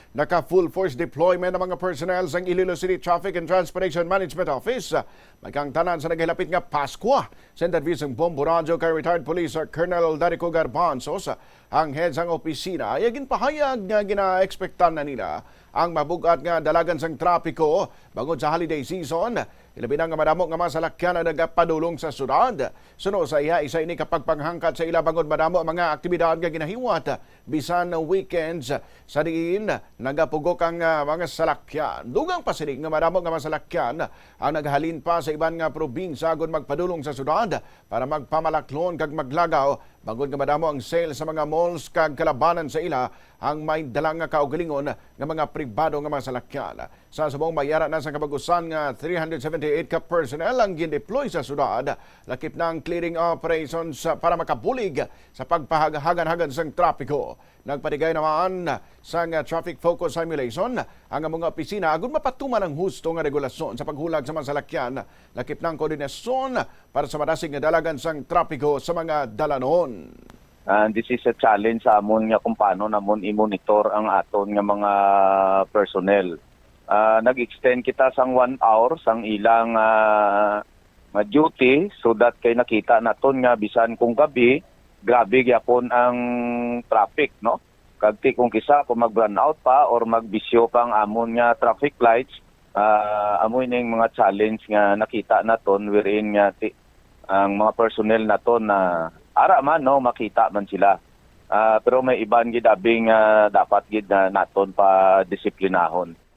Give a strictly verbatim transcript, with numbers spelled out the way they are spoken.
Naka full force deployment ang mga personnel sang Iloilo City Traffic and Transportation Management Office, ah, magkang tanan sa nagahilapit nga Paskwa. Sa interview sang Bombo Radyo kay retired Police, ah, Colonel Darico Garbanzos, ah, ang head sang opisina, iya ginpahayag nga ginaekspektan na nila ang mabug-at nga dalagan sang trapiko bangod sa holiday season, ilabi na nga madamo nga mga salakyan ang nagapadulong sa syudad. Suno sa iya, isa ini ka pagpanghangkat sa ila bangod madamo ang mga aktibidad nga ginahiwat bisan weekends, sa diin nagapugok ang, ah, mga salakyan. Dugang pa sini nga madamo nga mga salakyan ang naghalin pa sa iban nga probinsya agud magpadulong sa syudad para magpamalaklon kag maglagaw, bangod nga madamo ang sale sa mga malls kag kalabanan sa ila ang may dala nga kaugalingon nga mga pribado nga mga salakyan. Sa subong, may ara na sa kabag-usan nga three hundred seventy-eight ka personnel ang gindeploy sa syudad, lakip na ang clearing operations para makabulig sa pagpahaganhagan sang trapiko. Nagpatigay naman sang traffic focus simulation ang mga opisina agud mapatuman ang husto nga regulasyon sa paghulag sa mga salakyan, lakip na ang koordinasyon para sa madasig nga dalagan sang trapiko sa mga dalanon. And this is a challenge sa amon nga kung paano namon i-monitor ang aton nga mga personnel. Ah, nag-extend kita sang one hour sang ilang, ah, nga duty, so that kay nakita naton nga bisan kung gabi, grabe gyapon ang traffic, no? Kag ti kung kisa kung mag-brownout pa or magbisyo pa ang amon nga traffic lights, ah, amo ining mga challenge nga nakita naton, wherein nga ti, ang mga personnel naton na ara man, no, makita man sila. Ah, pero may iban gid abi nga dapat gid na naton pa disiplinahon.